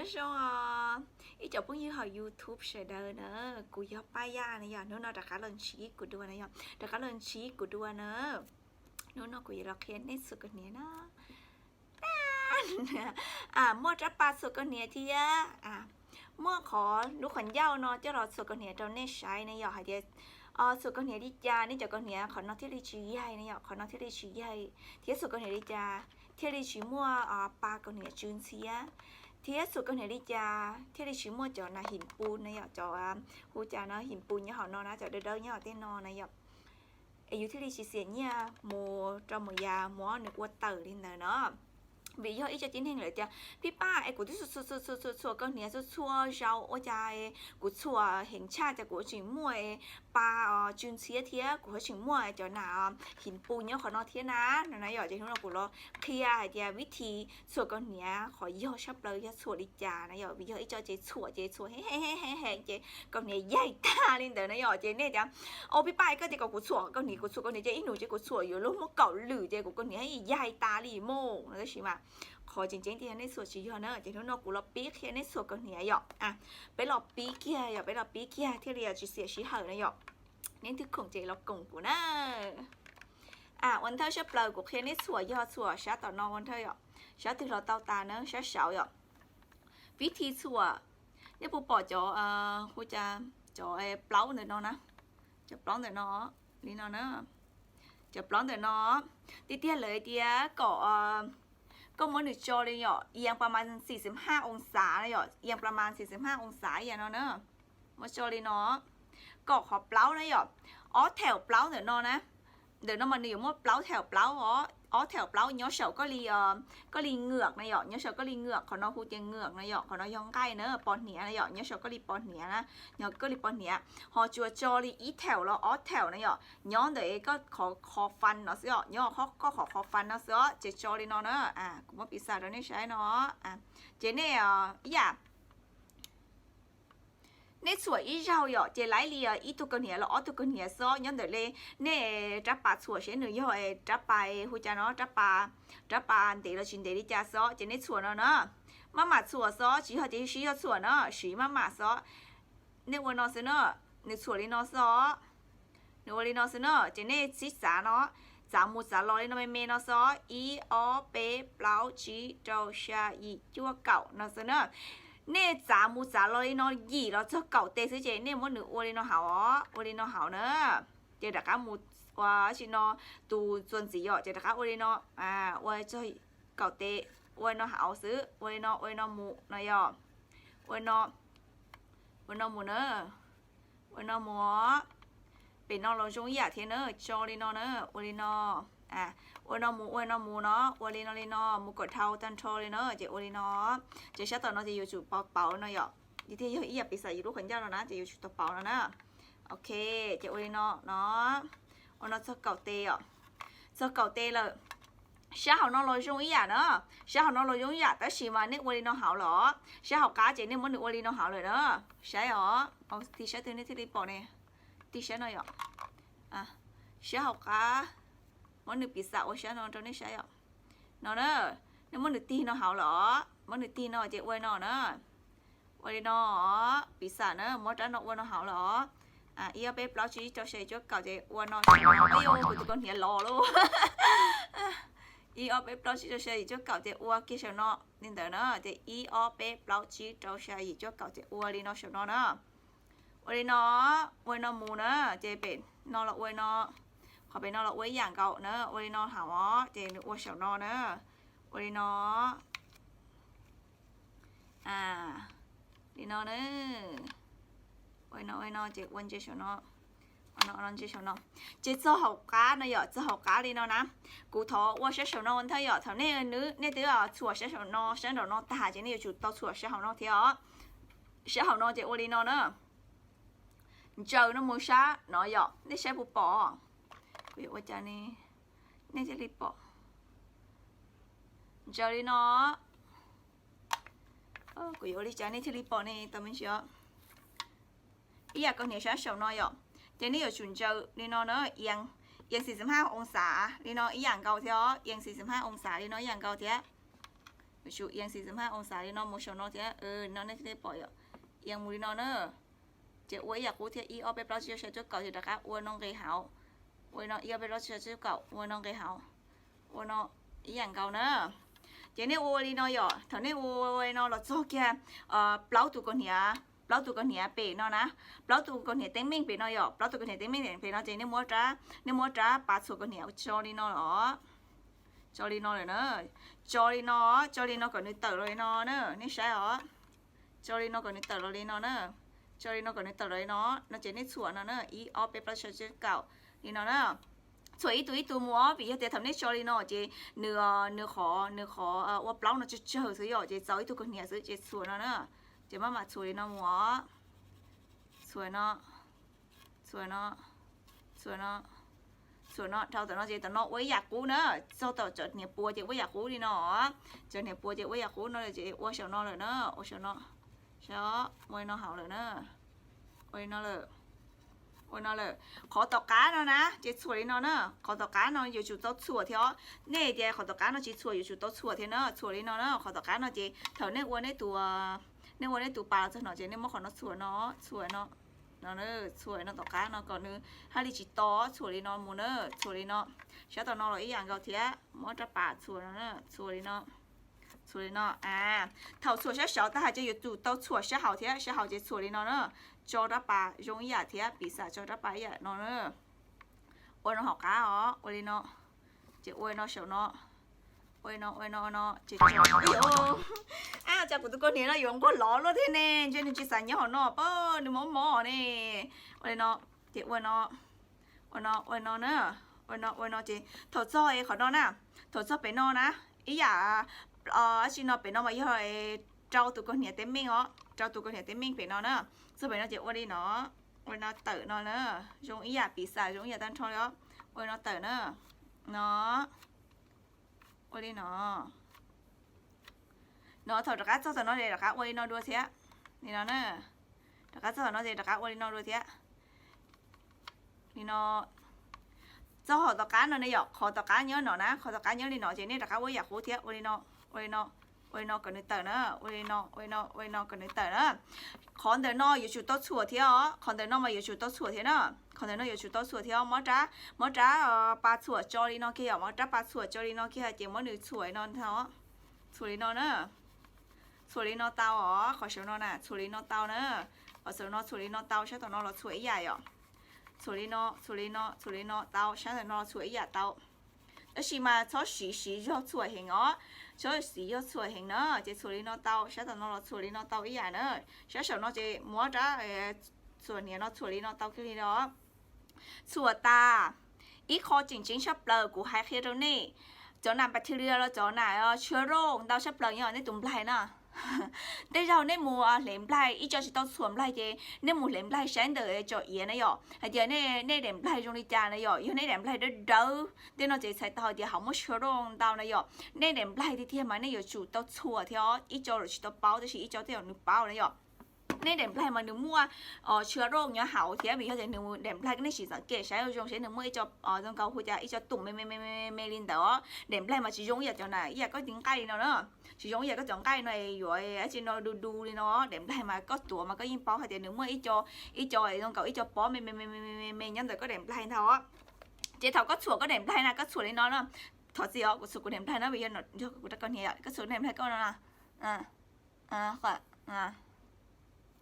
Zoo os, ib cov phooj ywg hauv YouTube sawv daws na, kuv yog Paj Yaj na yom, hnub no rov qab los ntsib kuv dua na yom, rov qab los ntsib kuv dua na. Hnub no kuv yuav los qhia nej txhuam kaus hniav na. Muaj rab pas txhuam kaus hniav thiab muaj qhov lub qhov ncauj no coj los txhuam kaus hniav rau nej saib na yom, hais tias txhuam kaus hniav li cas nej cov kaus hniav qhov no thiaj li tsis yaig na yom, qhov no thiaj li tsis yaig, thiab txhuam kaus hniav li cas thiaj li tsis muaj pa kaus hniav tsw ntxhiab, thiab txhuam kaus hniav li cas thiaj li tsis muaj cov nas him pu na yom, cov hu cas no him pu nyob hauv no na, cov dawb dawb nyob hauv tej no na yom. Es yus thiaj li tsis xiam nyiaj mus rau mus yas muab nws ua tawm li ntawd no. Vim yog ib co tib neeg lawv tias, Phij Paj, es kuv twb txhuam txhuam txhuam kaus hniav txhua txhua zaus ua cas kuv txhuam heev tshaj cas kuv tseem muaj pa tsw ntxhiab thiab kuv ho tseem muaj cov nas him pu nyob qhov no thiab na, no na yom. Ces hnub no kuv los qhia hais tias vib thi txhuam kaus hniav qhov yog tshaj plaws yog txhuam li cas na yom, vim yog ib co ces txhuam ces txhuam heev heev heev ces kaus hniav yaig tag li ntawd na yom. Ces nej tias, Au Phij Paj, koj tias kom kuv txhuam kaus hniav, kuv txhuam kaus hniav ces ib hnub ces kuv txhuam yuav luag muab kaum lwm ces kuv kaus hniav yaig tas li mus no, tab sis mas qhov tseem ceeb tiag nej txhuam tsis yog na. Ces hnub no kuv los pib qhia nej txhuam kaus hniav yom. Peb los pib kiag yom, peb los pib kiag thiaj li tsis xiam sij hawm na yom. Nej twg khoom ces los koom kuv na. Ua ntej tshaj plaws kuv qhia nej txhuam yog txhuam sab tom no ua ntej yom, sab twg los tau tas na, sab saud yom. Vib thi txhuam, nej puas pom cov, hu cas, cov plaub ntawm no na, cov plaub ntawm no, li no na, cov plaub ntawm no, tiag tiag lawv tias kom koj muab nws tso li yom, ias pas mas xis xis haj oo xav na yom, ias pas mas xis xis haj oo xav ib yam no na, muab tso li no, kom qhov plaub na yom, ob thaum plaub ntawm no na, ntawm no mas nws yuav muaj plaub thaum plaub os, ob thaum plaub nyob saum koj li, koj li ngưỡng na yom, nyob saum koj li ngưỡng, qhov no hu tias ngưỡng na yom, qhov no yog nqaij na, pos hniav na yom, nyob saum koj li pos hniav na, nyob koj li pos hniav, ho tsuas tso li ib thaum los ob thaum na yom, nyob ntawm koj qhov kho fan no xwb os, nyob koj qhov kho fan no xwb os, ces tso li no na. Kuv muab piv xam rau nej saib no, ces nej ib yam nej txhuam ib zaug yom, ces laib li ib tug kaus hniav los ob tug kaus hniav xwb os, nyob ntawm li nej rab pas txhuam seb nws yog rab pas hu cas no, rab pas, rab pas ntev los tsis ntev li cas xwb os, ces nej txhuam no na. Maj mam txhuam xwb os, tsis yog tias sib yog txhuam na, siv maj mam xwb os. Nej ua no xwb na, nws txhuam li no xwb os. Nws ua li no xwb na, ces nej txib txav no, txav mus txav los li no me me no xwb os, ib ob peb plaub tsib rau xya yim cuaj kaum no xwb na. Nej txav mus txav los li no yim los txog kaum tes xwb ces nej muab nws ua li no hauv os, ua li no hauv na. Ces rov qab mus ua tsi no, tus txuas ntxiv yom, ces rov qab ua li no, ua txog kaum tes, ua li no hauv xwb, ua li no, ua li no mus no yom, ua li no, ua li no mus na, ua li no mus os. Pem no los zoo ib yam thiab na, tso li no na, ua li no, ua li no mus, ua li no mus no, ua li no li no mus kom dhau tag nrho li na, ces ua li no. Ces sab tom no ces yuav tsum pauv pauv no yom, tiag tiag yog ib yam piv xam yus lub qhov ncauj no na, ces yuav tsum tau pauv no na. Ok, ces ua li no no, ua no txog kaum tes os, txog kaum tes lawm. Sab hauv no los zoo ib yam na, sab hauv no los zoo ib yam tab sis mas nej ua li no hauv lawm os, sab hauv qab ces nej muab nws ua li no hauv lawm na. Saib os, tig sab twg nej thiaj li pom ne, tig sab no yom, sab hauv qab, muab nws piv xam ua sab no rau nej saib yom. No na, nej muab nws tig no hauv lawm os, muab nws tig no ces ua li no na. Ua li no, piv xam na, muab rab no ua no hauv lawm os. Ib ob peb plaub tsib rau xya yim cuaj kaum ces ua no, kuv tus kaus hniav los lauj. Ib ob peb plaub tsib rau xya yim cuaj kaum ces ua kiag saum no li ntawd na, ces ib ob peb plaub tsib rau xya yim cuaj kaum ces ua li no saum no na. Ua li no, ua li no mus na, ces pem no los ua li no, qhov pem no los ua ib yam nkaus na, ua li no hauv os, ces nws ua saum no na, ua li no. Li no na, ua li no, ua li no ces ua ntsia saum no, ua no, ua no ntsia saum no. Ces txog hauv qab no yom, txog hauv qab li no na. Kuv thov ua sab saum no ua ntej yom, thaum nej, nej twb txhuam sab saum no, sab nraum no tag ces nej yuav tsum tau txhuam sab hauv no thiab os. Sab hauv no ces ua li no na. Ntsaws no mus sab no yom, nej saib puas pom? Kuv yuav ua cas ne, nej thiaj li pom? Ntsaws li no. Kuv yuav ua li cas nej thiaj li pom ne, tau me ntsis os. Ib yam kaus hniav sab saum no yom, ces nej yuav tsum ntsaws li no na, ias, ias xis xis haj oo xav li no ib yam nkaus thiab os, ias xis xis haj oo xav li no ib yam nkaus thiab. Tsum ias xis xas haj oo xas li no mus saum no thiab, no nej thiaj li pom yom. Ias mus li no na. Ces ua ib yam qub thiab, ib ob peb plaub tsib rau xya cuaj kaum ces rov qab ua no nqis hauv. Ua li no ib ob peb plaub tsib rau xya cuaj kaum ua no nqis hauv. Ua no ib yam nkaus na. Ces nej ua li no yom, thaum nej ua li no los txog kiag plaub tus kaus hniav, plaub tus kaus hniav pem no na, plaub tus kaus hniav teeb meej pem no yom, plaub tus kaus hniav teeb meej pem no ces nej muab rab, nej muab rab pas txhuam kaus hniav tso li no los, tso li no lawm na. Tso li no, tso li no kom nws tawm los li no na, nej saib os. Tso li no kom nws tawm los li no na. Tso li no kom nws tawm los li no, no ces nej txhuam no na, ib ob peb plaub tsib rau xya cuaj kaum li no na. Txhuam ib tug ib tug mus os, vim yog tias thaum nej tso li no ces nws, nws qhov, nws qhov ua plaub no tsawg tsawg xwb yom, ces txaus ib tug kaus hniav xwb ces txhuam no na. Ces maj mam txhuam li no mus os. Txhuam no, txhuam no, txhuam no, txhuam no dhau tom no ces tom no ua ib yam qub na. Txog tom cov hniav puas ces ua ib yam qub li no. Cov hniav puas ces ua ib yam qub no lawm ces ua saum no lawm na, ua saum no. Saib, ua li no hauv lawm na. Ua li no lawm. Ua no lawm. Qhov tom qab no na ces txhuam li no na, qhov tom qab no yuav tsum tau txhuam thiab os. Nej tias qhov tom qab no tsis txhuam yuav tsum tau txhuam thiab na, txhuam li no na. Qhov tom qab no ces thaum nej ua nej tus, nej ua nej tus pas los txog no ces nej muab qhov no txhuam no, txhuam no, no, txhuam no tom qab no kom nws haj li tsis to, txhuam li no mus na, txhuam li no. Sab tom no los ib yam nkaus thiab, muab rab pas txhuam no, txhuam li no, txhuam li no. Thaum txhuam sab saud tag hais ces yuav tsum tau txhuam sab hauv thiab, sab hauv ces txhuam li no na. Tso rab pas zoo ib yam thiab, piv xam tso rab pas ib yam no na. Ua no hauv qab os, ua li no. Ces ua no saum no. Ua no, ua no, ua no ces, a, cas kuv tus kaus hniav no yuav nquag lov luaj thiab ne, ntshe nws tsis xav nyob hauv no pab, nws mob mob ne. Ua li no, ces ua no, ua no, ua no na, ua no, ua no ces thaum txog qhov no na, thaum txog pem no na, ib yam dab tsi no pem no mas yog rau tus kaus hniav teeb meej os, rau tus kaus hniav teeb meej pem no na. Txog pem no ces ua li no, ua li no tawm no na, zoo ib yam piv xam zoo ib yam tag nrho li os. Ua li no tawm na, no, ua li no. No thaum rov qab txog tom no ces rov qab ua li no dua thiab, li no na. Rov qab txog tom no ces rov qab ua li no dua thiab, li no. Txog qhov tom qab no ne yom, qhov tom qab nyob no na, qhov tom qab nyob li no ces nej rov qab ua ib yam qub thiab, ua li no, ua li no, ua li no kom nws tawm na, ua li no, ua li no, ua li no kom nws tawm na. Qhov ntawm no yuav tsum tau txhuam thiab os, qhov ntawm no mas yuav tsum tau txhuam thiab na. Qhov ntawm no yuav tsum tau txhuam thiab, muab rab, muab rab pas txhuam tso li no kiag yom, muab rab pas txhuam tso li no kiag ces muab nws txhuam li no, txhuam li no na. Txhuam li no tau os, qhov saum no na, txhuam li no tau na. Qhov saum no txhuam li no tau, sab tom no los txhuam ib yam yom. Txhuam li no, txhuam li no, txhuam li no tau, sab tom no los txhuam ib yam tau. Tab sis mas txhob siv siv zog txhuam heev os, txhob siv zog txhuam heev na, ces txhuam li no tau, sab tom no los txhuam li no tau ib yam na. Sab saum no ces muab rab txhuam hniav no txhuam li no tau kiag li os. Txhuam tas, ib qho tseem ceeb tshaj plaws kuv hais qhia rau nej, cov nas bacteria los cov nas tshuab roj ntau tshaj plaws nyob nej tus nplaig na. Tej zaug nej mus hle nplaig ib co tsis tau txhuam nplaig ces nej mus hle nplaig saib ntawm tsom iav na yom, hais tias nej daim nplaig zoo li cas na yom. Yog nej daim nplaig dawb dawb tej no ces txhais tau hais tias ho muaj tshuab roj ntau na yom. Nej daim nplaig tiag tiag mas nej yuav tsum tau txhuam thiab, ib co los tsis tau paub tab sis ib co tej zaum nws paub na yom. Nej daim nplaig mas nws muaj tshuab roj nyob hauv thiab, vim yog tias nws daim nplaig nej sim xav kev saib zoo saib nws muaj ib co zoo nkaus hu cas ib co tum me me me me li ntawd os. Daim nplaig mas tsis zoo ib yam cov na, ib yam koj tiv nqaij li no na, tsis zoo ib yam koj cov nqaij no yuav dab tsi no du du li no. Daim nplaig mas koj tuav mas koj yeej paub hais tias nws muaj ib co, ib co zoo nkaus ib co pob me me me me me me nyob ntawm koj daim nplaig ntag. Ces thaum koj txhuam koj daim nplaig na, koj txhuam li no na, thov txim os, kuv txhuam kuv daim nplaig no vim yog kuv rab kaus hniav, koj txhuam daim nplaig koj no na.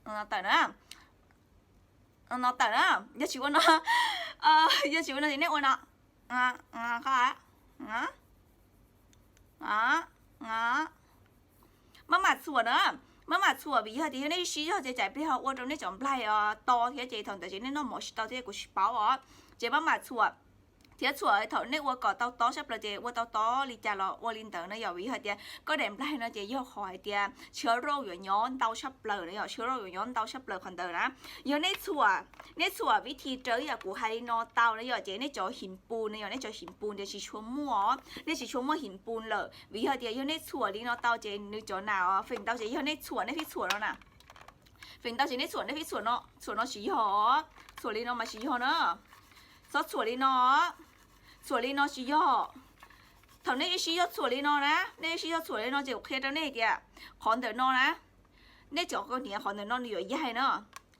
Tawm na, no tawm na, yog tsis ua no, yog tsis ua no ces nej ua no, maj mam txhuam na, maj mam txhuam vim yog tias yog nej siv zog ces tsam pliag ho ua rau nej cov nplaig to thiab ces thaum ntawd ces nej noj mov tsis tau thiab kuv tsis paub os. Ces maj mam txhuam thiab txhuam thaum nej ua kom tau tob tshaj plaws ces ua tau tob li cas los ua li ntawd na yom, vim yog hais tias koj daim nplaig no ces yog qhov hais tias tshuab roj yuav nyob ntau tshaj plaws na yom, tshuab roj yuav nyob ntau tshaj plaws qhov ntawd na. Yog nej txhuam, nej txhuam vib thi raws ib yam kuv hais li no tau na yom, ces nej cov him pus na yom, nej cov him pus ces tsis tshua muaj, nej tsis tshua muaj him pus lawm, vim yog tias yog nej txhuam li no tau ces nws cov nas feem ntau ces yog nej txhuam nej pheej txhuam no na. Feem ntau ces nej txhuam nej pheej txhuam no, txhuam no tsis yog, txhuam li no mas tsis yog na. Txhob txhuam li no, txhuam li no tsis yog. Thaum nej ib sib yog txhuam li no na, nej ib sib yog txhuam li no ces kuv qhia rau nej tias qhov ntawm no na, nej cov kaus hniav qhov ntawm no nws yuav yaig na.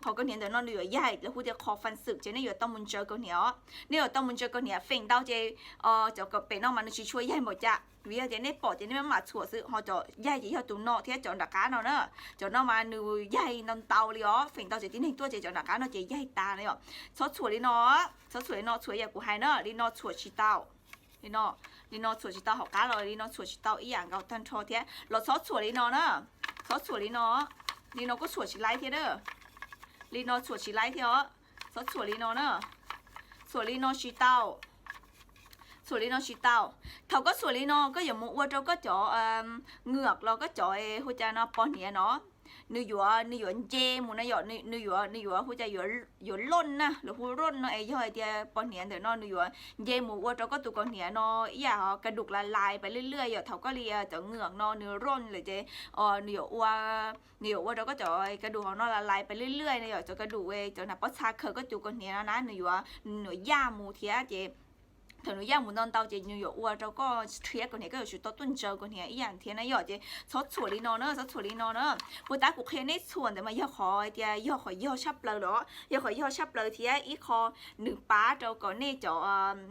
Qhov kaus hniav ntawm no nws yuav yaig, lawv hu tias qhov fan xwm ces nej yuav tau mus ntsaws kaus hniav os. Nej yuav tau mus ntsaws kaus hniav, feem ntau ces cov pem no mas nws tsis tshua yaig npaum cas, vim yog tias nej pom ces nej mam txhuam xwb, ho cov yaig ces yog tus no thiab cov nram qab no na. Cov no mas nws yaig ntau ntau li os, feem ntau ces tib neeg tuaj ces cov nram qab no ces yaig tas na yom. Txhob txhuam li no, txhob txhuam li no, txhuam yam kuv hais na, li no txhuam tsis tau. Li no, li no txhuam tsis tau hauv qab los li no txhuam tsis tau ib yam nkaus tag nrho thiab. Los txhob txhuam li no na, txhob txhuam li no, li no kuj txhuam tsis laib thiab na. Li no txhuam tsis laib thiab os, txhob txhuam li no na. Txhuam li no tsis tau, txhuam li no tsis tau. Thaum koj txhuam li no koj yuav mus ua rau koj cov ngwm los koj cov hu cas no pos hniav no, nws yuav, nws yuav nce mus na yom, nws yuav, nws yuav hu cas, yuav loj na, lawv hu loj no es yog hais tias pos hniav ntawm no nws yuav nce mus ua rau koj tus kaus hniav no ib yam ka dum la lais pais lwj lwj yom. Thaum koj li cov ngwm no nws loj lawm ces nws yuav ua, nws yuav ua rau koj cov ka dum hauv no la lais pais lwj lwj no yom. Cov ka dum, cov nas pob txha khaws koj tus kaus hniav no na nws yuav, nws yaj mus thiab ces thaum nws yaj mus ntau ntau ces nws yuav ua rau koj rhiab kaus hniav, koj yuav tsum tau tuaj ntsaws kaus hniav ib yam thiab na yom. Ces txhob txhuam li no na, txhob txhuam li no na. Puas tab kuv qhia nej txhuam ntawd mas yog qhov tias yog qhov yog tshaj plaws los, yog qhov yog tshaj plaws thiab ib qho nws pab rau kom nej cov,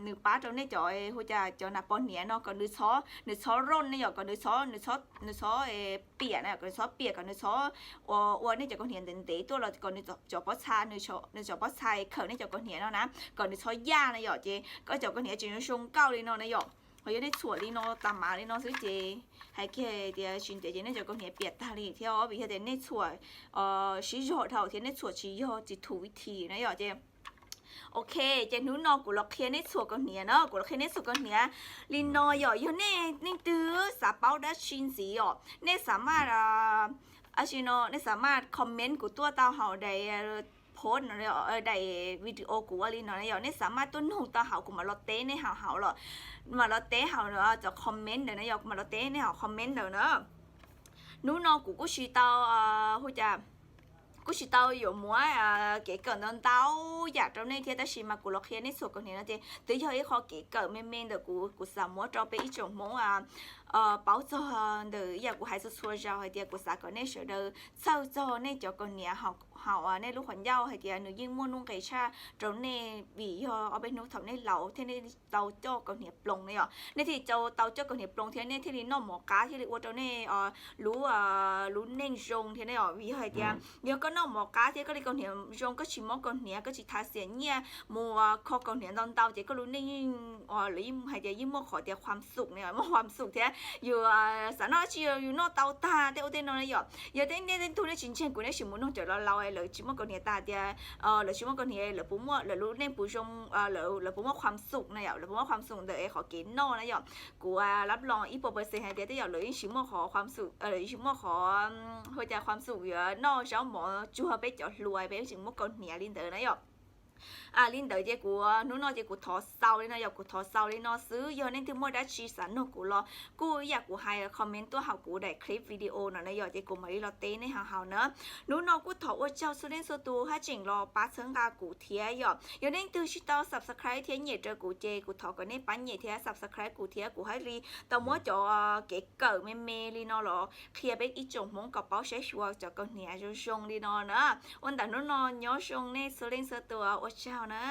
nws pab rau nej cov hu cas cov nas pos hniav no kom nws txhob, nws txhob loj na yom, kom nws txhob, nws txhob, nws txhob piam na, kom nws txhob piam, kom nws txhob ua, ua nej cov kaus hniav ntev ntev tuaj los kom nws cov pob txha, nws cov pob txha khaws nej cov kaus hniav no na, kom nws txhob yaj na yom. Ces koj cov kaus hniav tseem zoo zoo nkauj li no na yom. Ho yog nej txhuam li no tas mam li no xwb ces hais kiag tias tsis ntev ces nej cov kaus hniav piam tag li thiab os, vim yog tias nej txhuam sib zog dhau thiab nej txhuam tsis yog tsis thum vib thim na yom. Ces ok, ces hnub no kuv los qhia nej txhuam kaus hniav na, kuv los qhia nej txhuam kaus hniav li no yom. Yog nej leej twg xav paub dab tsi ntxiv os, nej xav maj, a si no nej xav maj comment kuv tuaj tau hauv daim post no, daim video kuv ua li no na yom. Nej xav maj tuaj nug tau hauv, kuv mam los teb nej hauv, hauv los, mam los teb hauv cov comment ntawd na yom, kuv mam los teb nej hauv comment ntawd na. Hnub no kuv kuj tsis tau, hu cas, kuj tsis tau yuav muab kev kawm ntau ntau yam rau nej thiab, tab sis mas kuv los qhia nej txhuam kaus hniav no ces twb yog ib qho kev kawm me me ntawm kuv, kuv xav muab rau peb ib tsoom Hmoob paub txog ntawm yam kuv hais txhua txhua zaus hais tias kuv xav kom nej sawv daws txhawj txog nej cov kaus hniav hauv, hauv nej lub qhov ncauj hais tias nws yeej muaj nuj nqis tshaj rau nej, vim yog ob peb hnub thaum nej laus thiab nej tau coj kaus hniav ploos na yom. Nej thiaj li tau coj kaus hniav ploos thiab nej thiaj li noj mov qab thiaj li ua rau nej lub, lub neej zoo thiab na yom. Vim yog hais tias yog koj noj mov qab thiab koj li kaus hniav zoo, koj tsis mob kaus hniav, koj tsis tha xiam nyiaj mus kho kaus hniav ntau ntau ces koj lub neej yeej, lawv yeej hais tias yeej muaj qhov tias khuam xum na yom, muaj khuam xum thiab yus xav noj dab tsi yus noj tau tag tej ua tej no na yom. Yog tej nej tej tug nej tsis ntseeg kuv, nej sim mus nug cov laus laus lawv tsis muaj kaus hniav tas tias lawv tsis muaj kaus hniav, lawv puas muaj, lawv lub neej puas zoo, lawv puas muaj khuam xum na yom, lawv puas muaj khuam xum ntawm qhov kev noj na yom. Kuv lab los ib puas percent hais tias tej zaum lawv yeej tsis muaj qhov khuam xum, lawv yeej tsis muaj qhov, hu cas khuam xum yuav noj zaub mov tsuag peb cov hluas, peb tsis muaj kaus hniav li ntawd na yom. Li ntawd ces kuv hnub no ces kuv thov xaus li no yom, kuv thov xaus li no xwb. Yog nej twg muaj dab tsi xav nug kuv los kuj ib yam kuv hais comment tuaj hauv kuv daim clip video no na yom, ces kuv mam li los teb nej hauv hauv na. Hnub no kuj thov ua tsaug txhua leej txhua tus haj tseem los pab txhawb nqa kuv thiab yom. Yog nej twg tsis tau subscribe thiab nyem rau kuv ces kuv thov kom nej pab nyem thiab subscribe kuv thiab, kuv thiaj li tau muab cov kev kawm me me li no los qhia peb ib tsoom Hmoob kom paub saib xyuas cov kaus hniav zoo zoo li no na. Ua ntawm hnub no nyob zoo nej txhua leej txhua tus, ua tsaug na.